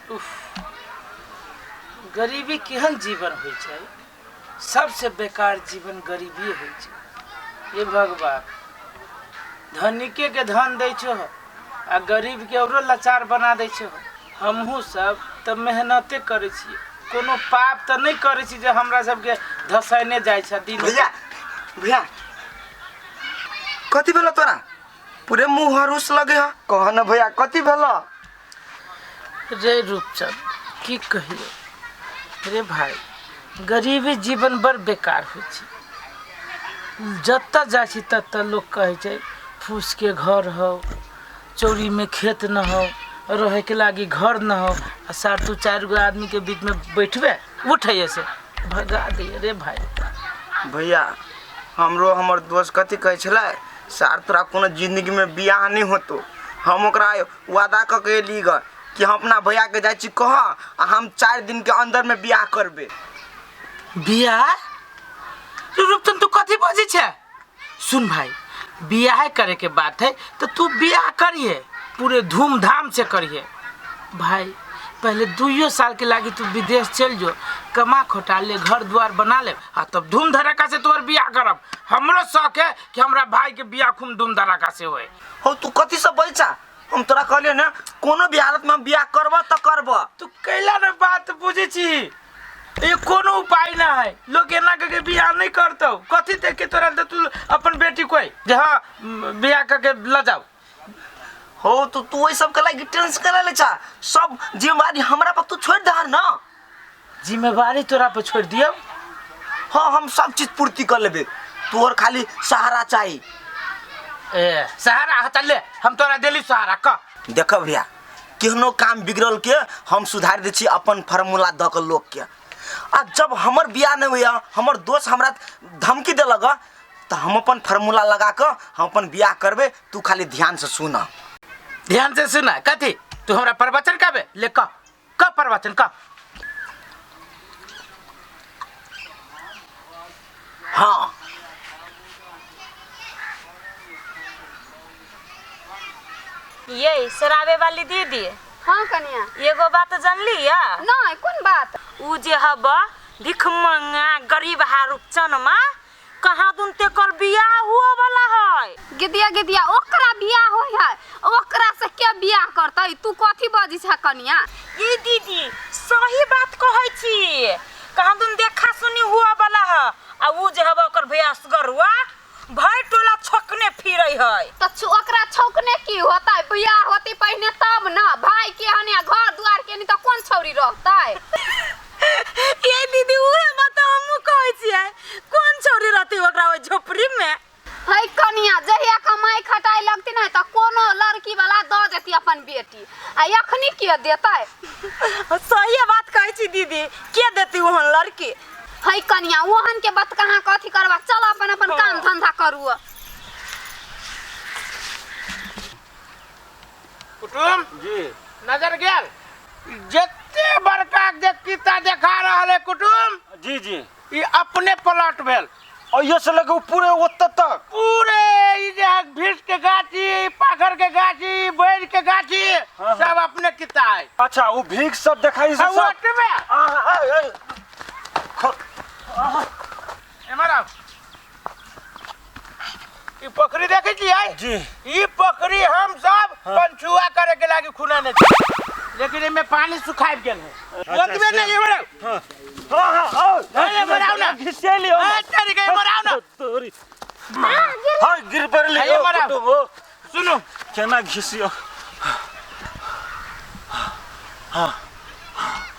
उफ, गरीबी केहन जीवन होइ छै। सबसे बेकार जीवन गरीबी होइ छै। हे भगवान, धनिके के धन दै छो आ गरीब के औरो लाचार बना दै छो। हमहूँ सब तऽ मेहनते करै छियै, कोनो पाप तऽ नहि करै छी जे हमरा सबके धसैने जाइ छै दिन। भैया, भैया, कथी भेल तोरा? पूरे मुँह हरूस लगे है। कह न भैया, कथी भेल? रे रूपचंद, की कहियो रे भाई, गरीबी जीवन बड़ बेकार होइ छै। जतऽ जाइ छी ततऽ लोक कहै छै फूसके घर हौ, चौरीमे खेत न हौ, रहैके लागी घर न हौ। आ सार तू चारि गो आदमीके बीचमे बैठबे उठैए से भगा दैए रे भाई। भैया, हमरो हमर दोस्त कथी कहै छलै, सार तोरा कोनो जिंदगीमे बियाह नहि होतो। हम ओकरा वादा कऽ के एली ग कि हम अपना भैया के जाइ छी कह आ हम 4 दिन के अंदर में बियाह करबे। बियाह? रूपचंद, तू कथी बजै छै? सुन भाई, बियाह करे के बात है तो तू बियाह करिए, पूरे धूमधाम से करिए भाई। पहले 2 साल के लागी तू विदेश चल जो, कमा खोटा ले, घर द्वार बना ले आ तब धूम धड़ाका से तोहर बियाह करब। हमरो शौक है कि हमरा भाई के बियाह खूब धूम धड़ाका से होए। हो, तू कथी सब बजै? हम तोरा कहलियो ने, कोनो भी हालत में हम बियाह करब त करब। तू कैला ने बात बुझै छी? ये कोनो उपाय ना है। लोग एना करके बियाह नहीं करतो। कथी देख के तोरा दे तू अपन बेटी कोई जे हाँ बियाह करके ल जाओ? हो, तो तू वही सब के लागी टेंशन करे ले चा, सब जिम्मेवारी हमरा पर तू छोड़ दह ना। जिम्मेवारी तोरा पर छोड़ दियो? हाँ, हम सब चीज पूर्ति कर लेबे, तोहर खाली सहारा चाहिए। ए सहारा? हाँ, चल ले, हम तोरा देली सहारा क। देख भैया, केहनो काम बिगड़ल के हम सुधार दै छी अपन फार्मूला दऽ के लोक के। आ जब हमर बियाह नहीं होइया, हमर दोस्त हमरा धमकी देलक, तऽ हम अपन फार्मूला लगा कऽ हम अपन बियाह करबे। तू खाली ध्यान से सुन। ध्यान से सुना? कथी तू हमरा प्रवचन करबे? ले क क प्रवचन क। हाँ। ये शराबे वाली दीदी। हाँ कनिया। एगो बात जानली या? नहीं, कौन बात? उ जे हब भिखमंगा गरीब हारुक मा कहाँ दुन तेकर बियाह हुआ वाला है। गिदिया गिदिया, ओकरा बियाह होय है? ओकरा से के बियाह करतै? तू कथी बजै छ कनिया? ये दीदी, सही बात कहै छी। कहाँ दुन देखा सुनी हुआ वाला है आ उ जे हब ओकर भैया असगरुआ भर टोला छकने फिरै है। त ओकरा छौकने की होतै? बियाह होतै पहिने तब न। भाई के हने घर दुआर के नहीं त कोन छौरी रहतै? ये दीदी, उहे बात हमहूँ कहै छियै, कोन छौरी रहतै ओकरा ओहि झोपड़ी में? है कनिया, जहिया कमाई खटाई लगती ना त कोनो लड़की वाला दऽ देती अपन बेटी, आ अखनी के देतै? सही बात कहै छी दीदी, के देती ओहन लड़की? है कनिया, ओहन के बात कहाँ कथी करबा, चल अपन अपन काम धंधा करू। कुटुम जी, नजर गेल, जते बड़का देखता देखा रहल है कुटुम। जी जी। ई अपने प्लॉट भेल। अइयो से लगे पूरे ओतऽ तक? पूरे ई जे है भीष के गाछी, पाखर के गाछी, बैर के गाछी, हाँ। सब अपने किता है। अच्छा, वो भीख सब देखाई से हाँ, सब? ओतबे। आ, आ, आ, एम्हर आउ। ई पोखरी देखै छियै? जी। ई पोखरी हम सब पंचुआ करे के लागी खुनने छी, लेकिन एमे पानी सुखाइ गेल है। ओतबे नहीं, एम्हर आउ। हाँ हाँ, आओ। अरे, एम्हर आउ ना। घिसेली हो। ए, तेरी के एम्हर आउ ना। तोरी। हाँ, गिर पड़ली। अरे, एम्हर आउ। कुटुम, ओ। सुनू। केना घिसियो?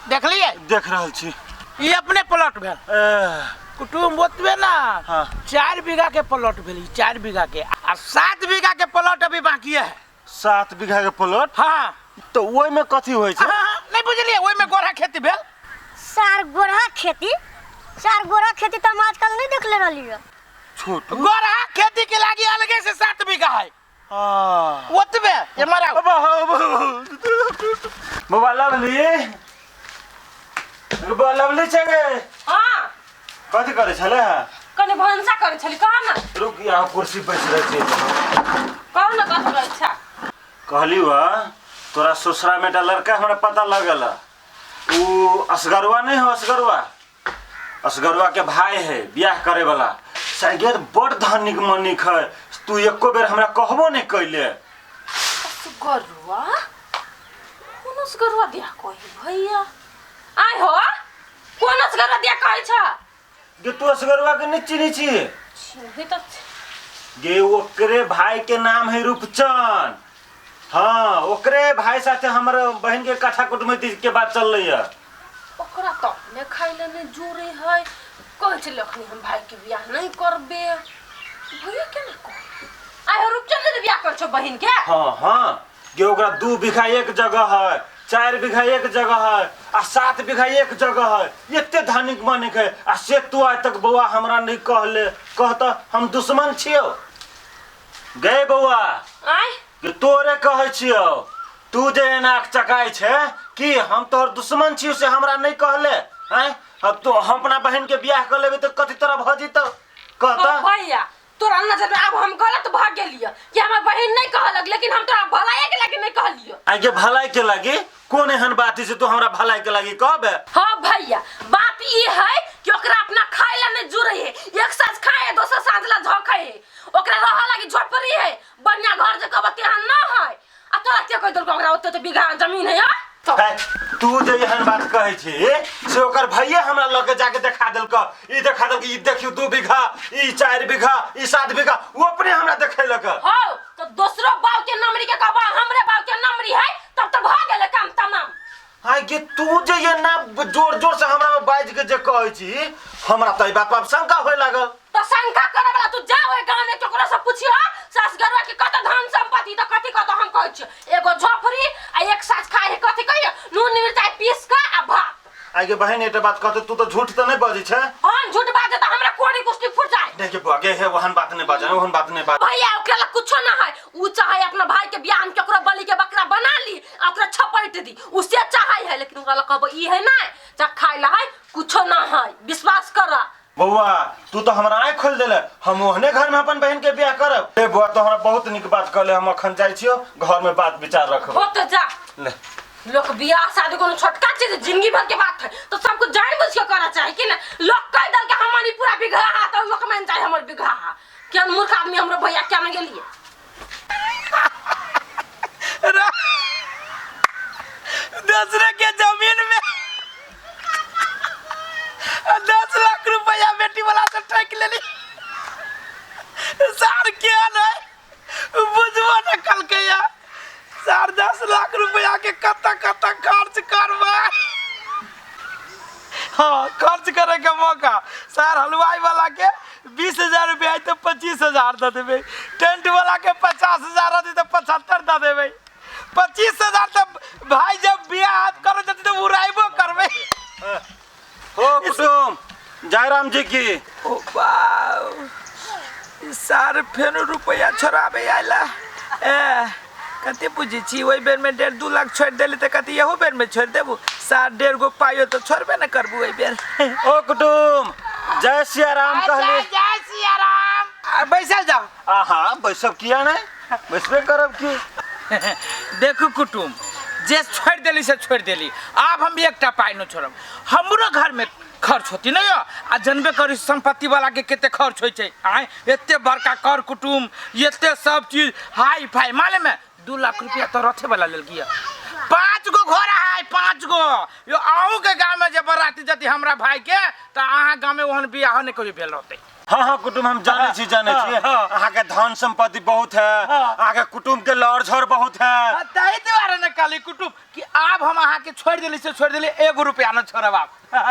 देखलियै? देख रहल छी। ई अपने प्लॉट भेल। ए, कुटुम्ब, ओतबे ना, हाँ। 4 बीघा के प्लॉट भेल ई, 4 बीघा के आ 7 बीघा के प्लॉट अभी बाकी है। 7 बीघा के प्लॉट? हाँ। तऽ ओहिमे कथी होइ छै? हाँ, हाँ, नहीं बुझलियै, ओहिमे गोरहा खेती भेल। सार गोरहा खेती? सार गोरहा खेती तऽ हम आजकल नहीं देखले रहली है। छोटू, गोरहा खेती के लागी अलगे से 7 बीघा है। हाँ। ओतबे एम्हर आउ। बाबा लवली, बाबा लवली छै गे? हाँ। कथी करै छलै? कनि भनसा करै छली, कह न। रुक, यहाँ कुर्सी बैस रहल छै। कह न, कथी करै छा? कहली वा तोरा ससुरा में एकटा लड़का हमरा पता लगल है। उ असगरुआ नहीं हो, असगरुआ, असगरुआ के भाई है बियाह करे वाला। शायद बड़ धनिक मनिक है, तू एको बेर हमरा कहबो नहीं कैले। असगरुआ? कोन असगरुआ बियाह कही भैया? आय हो, कोन असगरुआ बियाह कहै छ? गे तू असगरुआ के नहीं चिन्है छी? चिन्है त गे ओकरे भाई के नाम है रूपचंद। हाँ, ओकरे भाई साथे हमर बहन के कथा कुटुमैती के बात चल रही है। ओकरा तो अपने खाइ ले नहीं जोरे है, कहै छलै अखनी हम भाई के बियाह नहीं करबे। भैया केना कह? आय हो रूपचंद के बियाह कर छौ बहन के? हाँ हाँ, गे ओकरा 2 बीघा एक जगह है, 4 बीघा एक जगह है आ 7 बीघा एक जगह है। एते धनिक मनिक है आ से तू आइ तक बौआ हमरा नहीं कहले। कहता हम दुश्मन छियौ। गए बौआ आय गे तोरे कहै छियौ, तू जे एना चकाइ छै कि हम तोहर दुश्मन छियौ से हमरा नहीं कहले। आँय, अब तो हम अपना बहन के बियाह कर लेबै तऽ कथी तोरा भऽ जेतौ? कहता भैया तोरा नजर में अब हम गलत भऽ गेलियै कि हमर बहन नहीं कहलक, लेकिन हम तोरा भलाई के लागी नहीं कहलियै। आगे भलाई के लागी कोन एहन बात है से तू हमरा भलाई के लागी कहबे? हाँ भैया, बात ई है कि ओकरा अपना खाए ला नहीं जुड़े है, एक साँझ खाए है दोसर साँझ ला झोंके है, ओकरा रह लागी झोपड़ी है, बढ़िया घर जे कहब तेहन न है। आ तोरा के कहि देलकौ ओकरा ओते बीघा जमीन है? है, तू जे एहन बात कहै छी से ओकर भैये हमरा लऽ के जाके देखा देलक, ई देखा देलक, ई देखियौ 2 बीघा, ई 4 बीघा, ई 7 बीघा, ओ अपने हमरा देखेलक। हौ तो दोसरो बाप के नमरी के कहबा हमरे बाप के नमरी है, तब तो भऽ गेलै काम तमाम। आइ गे तू जे एना जोर जोर से हमरा में बाजि के जे कहै छी, हमरा तऽ एहि बात पर शंका होय लागल। तो शंका करे वाला तू जा ओहि गाँव में केकरो से पुछियो सासगरवा के कत धन संपत्ति त कथी कत हम कहै छियो, एगो झोपड़ी आ एक साँझ खाए है कथी कहियो नून मिरचाई पीस के आ भात। आइ गे बहन एकटा बात कहते, तू तऽ झूठ तऽ नहीं बजै छै? हम झूठ बाजै तऽ हमरा कोड़ी कुश्ती फुट जाए। नहीं गे बौआ गे, हे ओहन बात नहीं बाजै, ओहन बात नहीं बाजै। भैया ओकरा लग कुछो ना है, उ चाहे अपना भाई के बियाह हम केकरो बलि के बकरा बना ली आ ओकरा छपैट दी, उ से चाहे है, लेकिन ओकरा लग कहबो ई है ना जा खाए ला है कुछो ना है, विश्वास कर। बौआ तू तो हमरा आँख खोल देले, हम ओहने घर में अपन बहन के बियाह करब। ए बौआ तो हमरा बहुत नीक बात कहले, हम अखन जाइ छियो घर में बात विचार रखब। हो तो जा। ले। लोग बियाह शादी कोनो छोटका चीज जिंदगी भर के बात है तो सब कुछ जान बुझ के करना चाही कि ना। लोग कह दल के हमारी पूरा बिघा हा तो लोग मान जाए हमर बिघा हा। क्या मूर्ख आदमी हमरो भैया क्या न गेलिए। दूसरे के जमीन में 10 लाख रुपया बेटी वाला से ठक लेली। सार के नहीं बुझबो न कल के या सार 10 लाख रुपया के कत कत खर्च करबे। हाँ खर्च करे के मौका सार हलवाई वाला के 20,000 रुपया तो 25,000 दे देबे, टेंट वाला के 50,000 रहते तो 75 दे देबे, 25,000 तो भाई जब बियाह करे जते तो उड़ाइबो करबे। हो कुटुम जयराम जी की। ओ बाप सार फेनो रुपया छोड़ाबे आइला। ए कते बुझै छी ओहि बेर में 1.5-2 लाख छोड़ि देली तऽ कते इहो बेर में छोड़ि देबू, सार 1.5 गो पाइयो तऽ छोड़बे न करबू एहि बेर। ओ कुटुम जय सिया राम कहली। जय सिया राम। आ बैसल जाओ। आहा बैसब किया नहीं, बैसबे करब की। देखू कुटुम जे छोड़ि देली से छोड़ि देली, आब हम एकटा पाइ न छोड़ब। हमरो घर में खर्च होती नहीं हो आ जनबे करी संपत्ति वाला के कते खर्च होइ छै। आय एते बड़का कर कुटुम एते सब चीज हाई फाई मालूम है 2 लाख रुपया तो रथे वाला लेल गिया। 5 गो घोड़ा है 5 गो। यो अहूँ के गाँव में जे बराती जती हमरा भाई के तो अहाँ गाँव में ओहन बियाह नहीं कभी भेल रहते। हाँ हाँ कुटुम हम जाने छी जाने छी, अहाँ के धन संपत्ति बहुत है, अहाँ के कुटुम के लड़ झड़ बहुत है। ताहि दुआरे ने कहली कुटुम कि आब हम अहाँ के छोड़ि देली से छोड़ि देली, 1 रुपया न छोड़ब आब।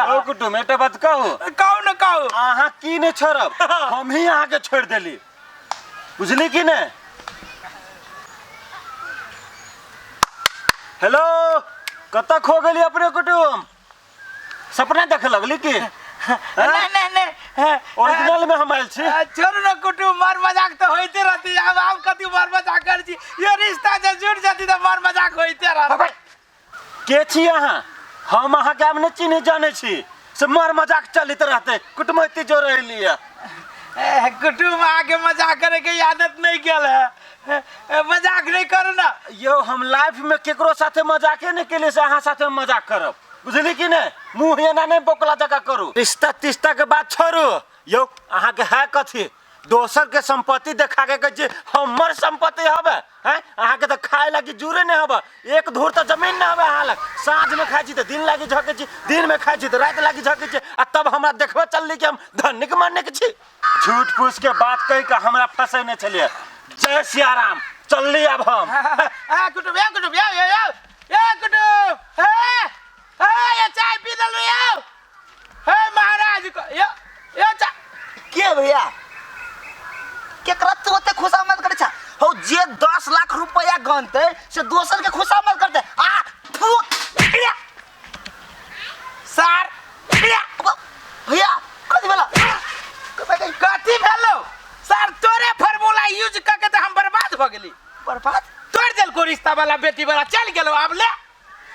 ओ कुटुम एकटा बात कहू? कहू न कहू। अहाँ की नहीं छोड़ब, हम ही अहाँ के छोड़ि देली, बुझली कि नहीं? हेलो कतऽ खो गेली अपने कुटुम? सपना देखे लगली की? नहीं नहीं नहीं ओरिजिनल में हम आयल छी। छोड़ू न कुटुम, मार मजाक तो होइते रहती, आब आब कथी मार मजाक कर छी, यो रिश्ता जे जुड़ जाती तो मार मजाक होइते रहत। के छी अहाँ? हम अहाँ के आब नहि चिन्ह जानै छी से मार मजाक चलैत रहते, कुटुमैती जो रहली है। कुटुम आके मजाक करे के आदत नहीं गेल है। मजाक नहीं करू ना। यौ हम लाइफ में केकरो साथे मजाके नहीं केले से अहाँ साथे हम मजाक करब, बुझली कि नहीं? मुँह एना नहीं बोकला जगह करू। रिश्ता तिश्ता के बात छोड़ू यौ, अहाँ के है कथी दोसर के संपत्ति देखा के कहै छी हमर संपत्ति हवे हैं? अहाँ के तो खाए लागी जुरे नहीं हवे, एक धूर तो जमीन नहीं हवे अहाँ लग। साँझ में खाइ छी तो दिन लागी झकै छी, दिन में खाइ छी तो राति लागी झकै छी, आ तब हमरा देखबे चलली कि हम धनिक मानिक छी। झूठ फूस के बात कहि के हमरा फंसेने छलियै। जय सियाराम, चलली अब हम। ए कुटुम, ए कुटुम, ए ए ए कुटुम, ए ए ये चाय पी देलु यौ। हे महाराज यो यो चा के भैया केकरा तू ओते खुशामद करै छा? हौ जे 10 लाख रुपया गनतै से दोसर के खुशामद करतै। आ फू सार भैया कथी भेला? कथी भेलो सर? तोरे फार्मूला यूज क के त हम बर्बाद भ गेली। बर्बाद? तोड़ देलको रिश्ता वाला बेटी वाला चल गेलो। आब ले,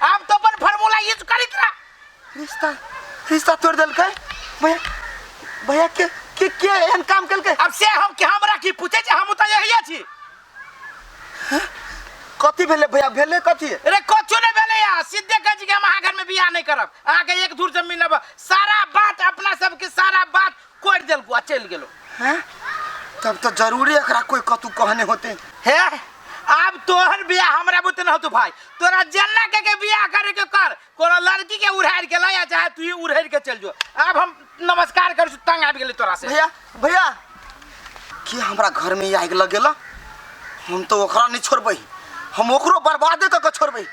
आब तो अपन फार्मूला यूज करित रह। रिश्ता रिश्ता तोड़ देलकै भैया? भैया के के के एहन काम केलकै? अब से हम के हमरा की पूछे छै, हम त यही छी। कथी भेलै भैया? भेलै कथी? अरे कछु नहीं भेलै यार, सीधे कहै छी कि हम अहाँ घर में बियाह नहीं करब, अहाँ के एक धूर जमीन लेब। सारा बात अपना सबके सारा बात कोड़ि देलको आ चलि गेलो। हैं? तब तो जरूरी एकरा कोई कतू कहने होते। हे आब तोहर बियाह हमरा बुते न होतौ भाई, तोरा जन्ना के बियाह करे के कर, कोनो लड़की के उड़ारि के लया चाहे तू ही उड़ारि के चल जो। आब हम नमस्कार करू, तंग आबि गेलै तोरा से। भैया भैया के हमरा घर में आगि लगेला? हम तो ओकरा नहीं छोड़बै, हम ओकरो बर्बादे कऽ के छोड़बै।